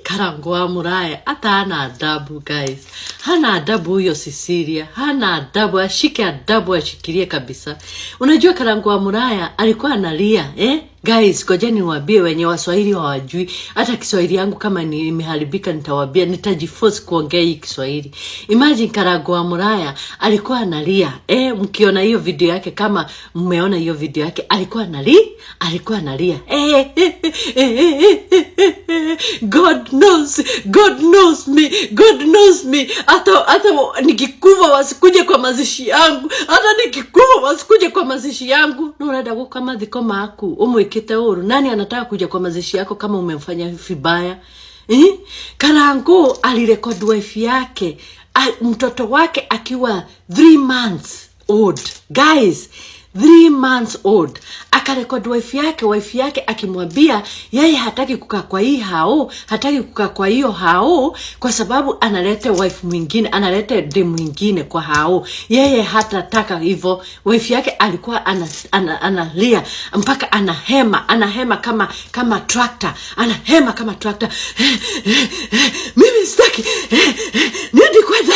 Karango wa Muraya hata hana adabu, guys, hana adabu huyo Cecilia, hana adabu, ashike adabu, ashikilie kabisa. Unajua Karango wa Muraya alikuwa analia, eh? Guys, ngojeni niwaambie wenye Waswahili hawajui. Hata Kiswahili yangu kama ni imeharibika nitawaambia, nitajiforce kuongea hii Kiswahili. Imagine Karango wa Muraya alikuwa analia. Eh, mkiona hiyo video yake, kama mmeona hiyo video yake, alikuwa analia, alikuwa analia. Eh, eh, eh, eh, eh, eh, God knows, God knows me, God knows me. Hata nikikufa wasikuje kwa mazishi yangu, hata nikikufa wasikuje kwa mazishi yangu. No, urenda guka mathiko maku umwikite uru. Nani anataka kuja kwa mazishi yako kama umemfanya vibaya? Eh? Karango alirekodi wife yake, mtoto wake akiwa 3 months old. Guys, 3 months old, akarekodi wife yake akimwambia yeye hataki kukaa kwa hii hao, hataki kukaa kwa hiyo hao kwa sababu analete wife mwingine, analete dem mwingine kwa hao, yeye hatataka hivyo. Wife yake alikuwa analia mpaka anahema, anahema kama tractor, anahema kama tractor. "Mimi sitaki, nindi kwenda."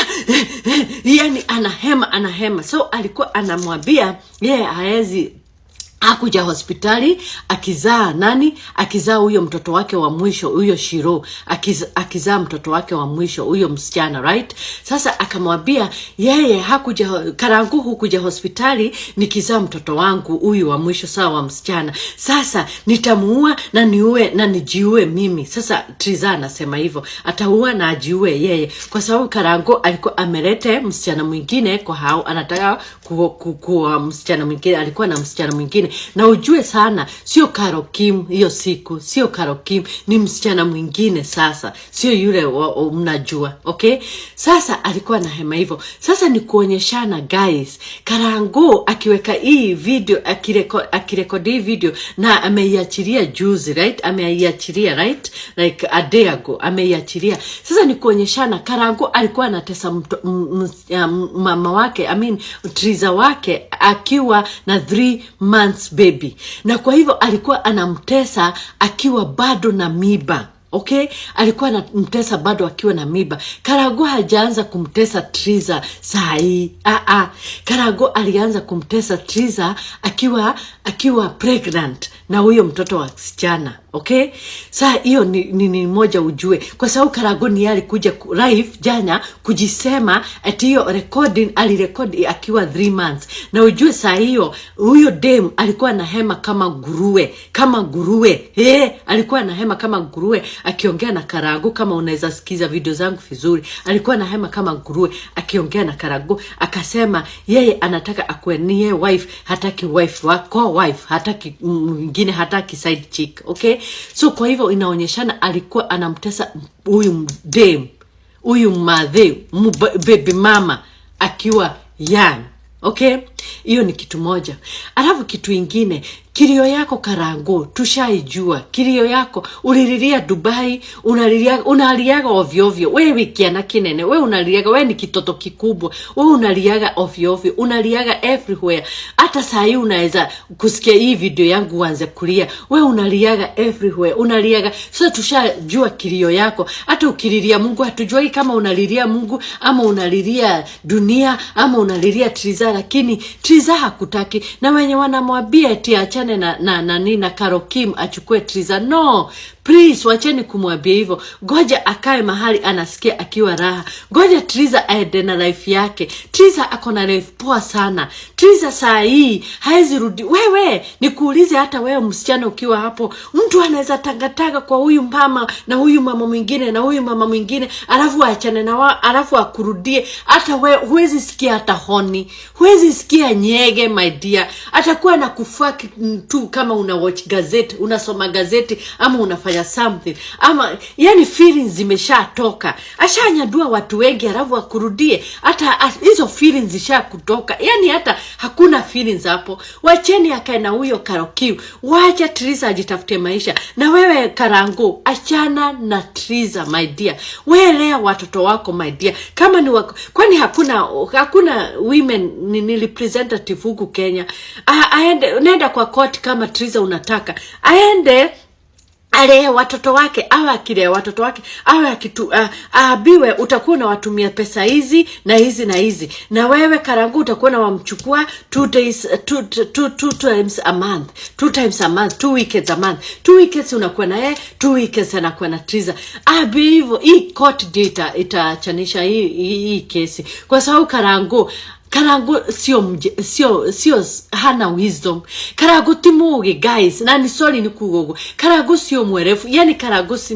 Yani anahema, anahema. So alikuwa anamwambia yeye haezi hakuja hospitali akizaa nani, akizaa huyo mtoto wake wa mwisho, huyo Shiro, akizaa mtoto wake wa mwisho, huyo msichana, right? Sasa akamwambia yeye hakuja, Karangu, hukuja hospitali nikizaa mtoto wangu huyu wa mwisho, sawa, wa msichana. Sasa nitamuua na niue na nijiue mimi. Sasa Triza anasema hivyo, ataua na ajiue yeye, kwa sababu Karangu alikuwa amelete msichana mwingine kwa hao, anataka kuwa msichana mwingine, alikuwa na msichana mwingine. Na ujue sana sio Karokim hiyo siku, sio Karokim, ni msichana mwingine sasa, sio yule mnajua, okay? Sasa alikuwa na hema hivyo. Sasa ni kuonyeshana, guys, Karango akiweka hii video, akirekodi hii video na ameiachilia juzi, right? Ameiachilia, right, like a day ago ameiachilia. Sasa ni kuonyeshana Karango alikuwa anatesa mama wake, I mean Triza wake, akiwa na 3 months baby, na kwa hivyo alikuwa anamtesa akiwa bado na miba. Okay, alikuwa anamtesa bado akiwa na miba. Karago hajaanza kumtesa Triza saa hii. Ah, ah. Karago alianza kumtesa Triza akiwa pregnant na huyo mtoto wa msichana. Okay, saa hiyo ni moja ujue, kwa sababu Karago ni yeye alikuja live jana kujisema ati hiyo recording alirekodi akiwa 3 months, na ujue saa hiyo huyo dem alikuwa na hema kama nguruwe, kama nguruwe. Hey, alikuwa na hema kama nguruwe akiongea na Karago. Kama unaweza sikiza video zangu vizuri, alikuwa na hema kama nguruwe akiongea na Karago, akasema yeye anataka akuwe niye wife, hataki wife wako wife, hataki mwingine, hataki side chick. Okay, so kwa hivyo inaonyeshana alikuwa anamtesa huyu dem, huyu madhe, baby mama, akiwa young. Okay, hiyo ni kitu moja. Alafu kitu ingine, kilio yako Karango tushaijua. Kilio yako ulililia Dubai, unalilia, unaliaga ovyo ovyo. Wewe kiana kinene, we unaliaga, we ni kitoto kikubwa, we unaliaga ovyo ovyo, unaliaga everywhere. Hata saa hii unaweza kusikia hii video yangu uanze kulia. We unaliaga everywhere, unaliaga. Sasa tushajua kilio yako. Hata ukililia Mungu, hatujui kama unalilia Mungu ama unalilia dunia ama unalilia Triza, lakini Triza hakutaki. Na wenye wanamwambia eti achane na Karokim achukue Triza, no, please, wacheni kumwambia hivyo. Ngoja akae mahali anasikia akiwa raha. Ngoja Triza aende na life yake. Triza ako na life poa sana. Triza saa hii haezi rudi. Wewe nikuulize, hata wewe msichana ukiwa hapo, mtu anaweza tangatanga kwa huyu mama na huyu mama mwingine na huyu mama mwingine, alafu aachane na wao, alafu akurudie? Hata wewe huwezi sikia hata honi, huwezi sikia nyege, my dear. Atakuwa na kufuck tu kama una watch gazeti, unasoma gazeti ama unafanya something, ama yani feelings zimeshatoka, ashanyadua watu wengi, alafu akurudie, hata hizo feelings zisha kutoka, yani hata hakuna feelings hapo. Wacheni akae na huyo Karokiu, wacha Triza ajitafutie maisha. Na wewe Karango, achana na Triza, my dear. Wewe lea watoto wako, my dear, kama ni wako. Kwani hakuna women ni representative huku Kenya? Aende, nenda kwa court kama Triza unataka aende. Alee watoto wake, awe akilea watoto wake, awe akitu, aambiwe utakuwa unawatumia pesa hizi na hizi na hizi, na wewe Karangu utakuwa unawamchukua 2 days, two times a month, two times a month, 2 weekends a month, 2 weekends unakuwa na yeye, 2 weekends anakuwa na Triza. Abi hivyo hii court date itachanisha hii kesi, kwa sababu Karangu sio mje, sio hana wisdom. Karangu ti mugi, guys, na ni sorry ni kuga uguo. Karangu sio mwerevu, yani Karangu si,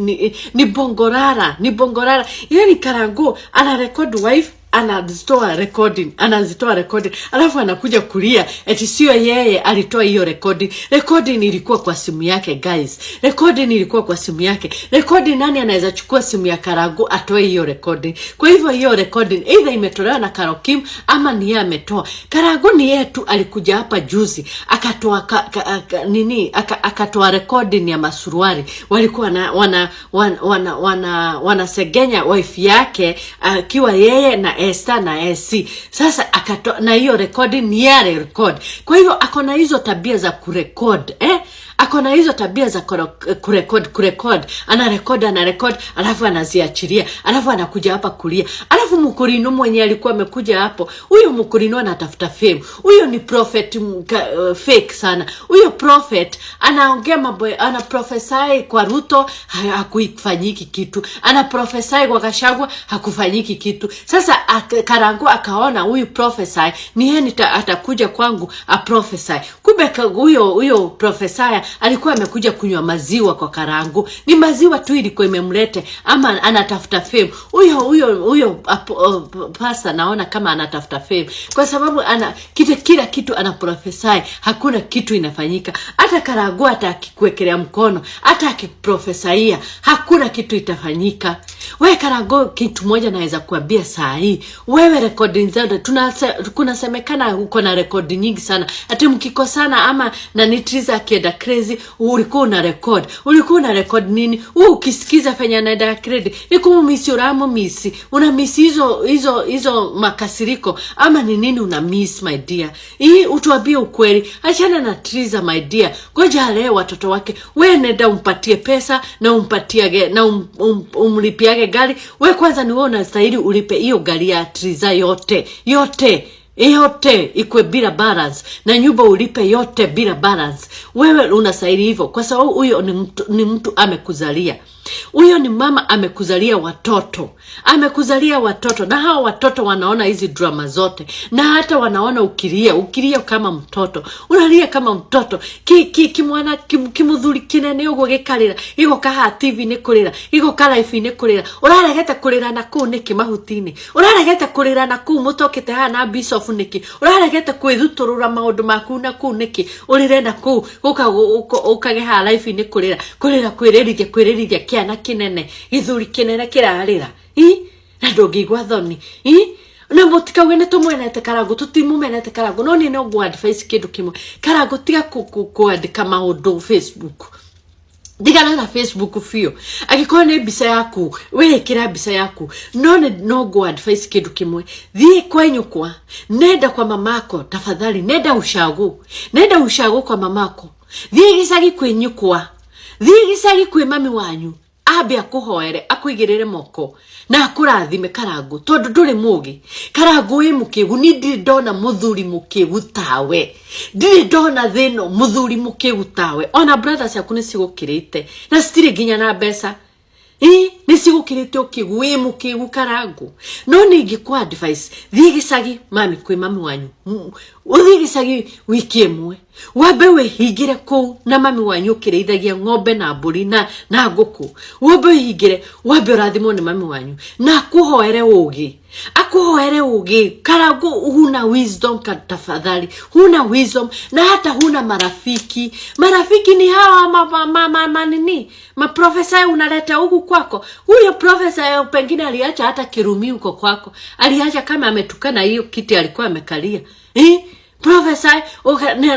ni bongorara, ni bongorara. Yani Karangu ana record wife, anazitoa recording, anazitoa recording, alafu anakuja kulia eti sio yeye alitoa hiyo recording. Recording ilikuwa kwa simu yake, guys. Recording ilikuwa kwa simu yake. Recording, nani anaweza chukua simu ya Karangu atoe hiyo recording? Kwa hivyo hiyo recording either imetolewa na Karokim ama ni yeye ametoa. Karangu ni yeye tu alikuja hapa juzi akatoa nini, akatoa recording ya masuruari walikuwa na wana wana wana, wana wanasegenya wife yake akiwa yeye na Esther na AC. Sasa akatoa na hiyo recording ni yeye record. Kwa hivyo ako na hizo tabia za kurecord, eh? Ako na hizo tabia za kurecord, kurecord, ana record, ana record, alafu anaziachilia, alafu anakuja hapa kulia. Alafu Mkurino mwenye alikuwa amekuja hapo, huyo Mkurino anatafuta fame. Huyo ni prophet fake sana. Huyo prophet anaongea mambo, ana prophesy kwa Ruto, hakufanyiki kitu, ana prophesy kwa Gachagua, hakufanyiki kitu. Sasa Karangu akaona huyu prophesy ni yeye atakuja kwangu a prophesy. Kumbe huyo prophesy alikuwa amekuja kunywa maziwa kwa Karangu, ni maziwa tu ilikuwa imemlete, ama anatafuta fame. Huyo pastor naona kama anatafuta fame, kwa sababu ana kila kitu ana prophesy, hakuna kitu inafanyika. Hata Karangu hata akikuwekelea mkono, hata akikuprofesaia, hakuna kitu itafanyika. We Karangu, kitu moja naweza kuambia saa hii, wewe recording zote kunasemekana uko na rekodi nyingi sana, ati mkikosana ama na Triza akienda crazy, ulikuwa una record. Ulikuwa una record nini? Wewe ukisikiza fenya anaenda crazy, ni kumumisi, uramumisi, una miss hizo makasiriko ama ni nini una miss, my dear? Hii utuambie ukweli, achana na Triza, my dear, ngoja alee watoto wake. We nenda umpatie pesa na umpatiage na umlipiage gari. We kwanza ni wewe unastahili ulipe hiyo gari ya Triza yote yote yote, ikwe bila balance, na nyumba ulipe yote bila balance. Wewe unastahili hivyo, kwa sababu huyo ni mtu amekuzalia. Huyo ni mama amekuzalia watoto, amekuzalia watoto, na hawa watoto wanaona hizi drama zote, na hata wanaona ukilia, ukilia kama mtoto, unalia kama mtoto ki, ki, kimwana kimuthuri kinene uguo gikarira, gigoka haha TV-inĩ kũrĩra, gigoka live-inĩ kũrĩra. Ũraregete kũrĩra na kũu nĩkĩ mahuti-inĩ? Ũraregete kũrĩra na kũu mũtokĩte haha na Bishop nĩkĩ? Ũraregete kwĩthutũrũra maũndũ maku na kũu nĩkĩ? Ũrĩre na kũu gũka ũkage haha live-inĩ kũrĩra, kũrĩra, kwĩrĩrithia, kwĩrĩrithia kĩana kĩnene, gĩthuri kĩnene kĩrarĩra i na ndũngĩigua thoni i na mũtikauge nĩ tũmwenete Karangu. Tũtimumenete Karangu, no niĩ no ngũ advise kĩndũ kĩmwe. Karangu, tiga kwandĩka maũndũ Facebook, ndigana na Facebook biũ. Angĩkorwo nĩ mbica yaku, wĩĩkĩra mbica yaku, no nĩ no ngũ advise kĩndũ kĩmwe: thiĩ kwenyũkwa, nenda kwa mamako tafadhali, nenda ushago, nenda ushago kwa mamako, thiĩ gĩcagi kwĩ nyũkwa, thiĩ gĩcagi kwĩ mami wanyu, ambe akũhoere, akũigĩrĩre moko na akũrathime, Karangu, tondũ ndũrĩ mũgĩ. Karangu, wĩ mũkĩgu. Ni ndirĩ ndona mũthuri mũkĩgu tawe, ndirĩ ndona thĩno mũthuri mũkĩgu tawe. Ona brothers ciaku nĩ cigũkĩrĩte na citirĩ nginya na mbeca. Ĩ nĩ cigũkĩrĩte ũkĩgu, wĩ mũkĩgu, Karangu. No nĩ ingĩkũ advice, thiĩ gĩcagi mami, kwĩ mami wanyu. Ũthiĩ gĩcagi wiki ĩmwe, wambe wĩhingĩre kũu na mami wanyu ũkĩrĩithagia ng'ombe na mbũri na ngũkũ. Wambe wĩhingĩre, wambe ũrathimwo nĩ mami wanyu na akũhoere ũgĩ, akũhoere ũgĩ. Karangu, huna wisdom, tafadhali, huna wisdom na hata huna marafiki. Marafiki ni hawa ma nini, maprofesa unaleta huku kwako. Huyo profesa pengine aliacha hata kirumi huko kwako, aliacha kama ametukana hiyo kiti alikuwa amekalia, eh? Profesa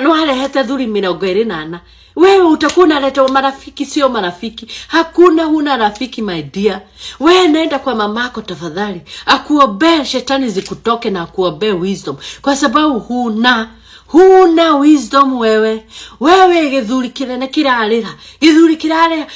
no arehete thuri 24. Wewe utakuwa unaleta marafiki, sio marafiki, hakuna, huna rafiki, my dear. Wewe nenda kwa mamako tafadhali, akuombee shetani zikutoke na akuombee wisdom, kwa sababu huna Huna wisdom wewe. Wewe gĩthuri kĩnene kĩrarĩra, gĩthuri kĩrarĩra.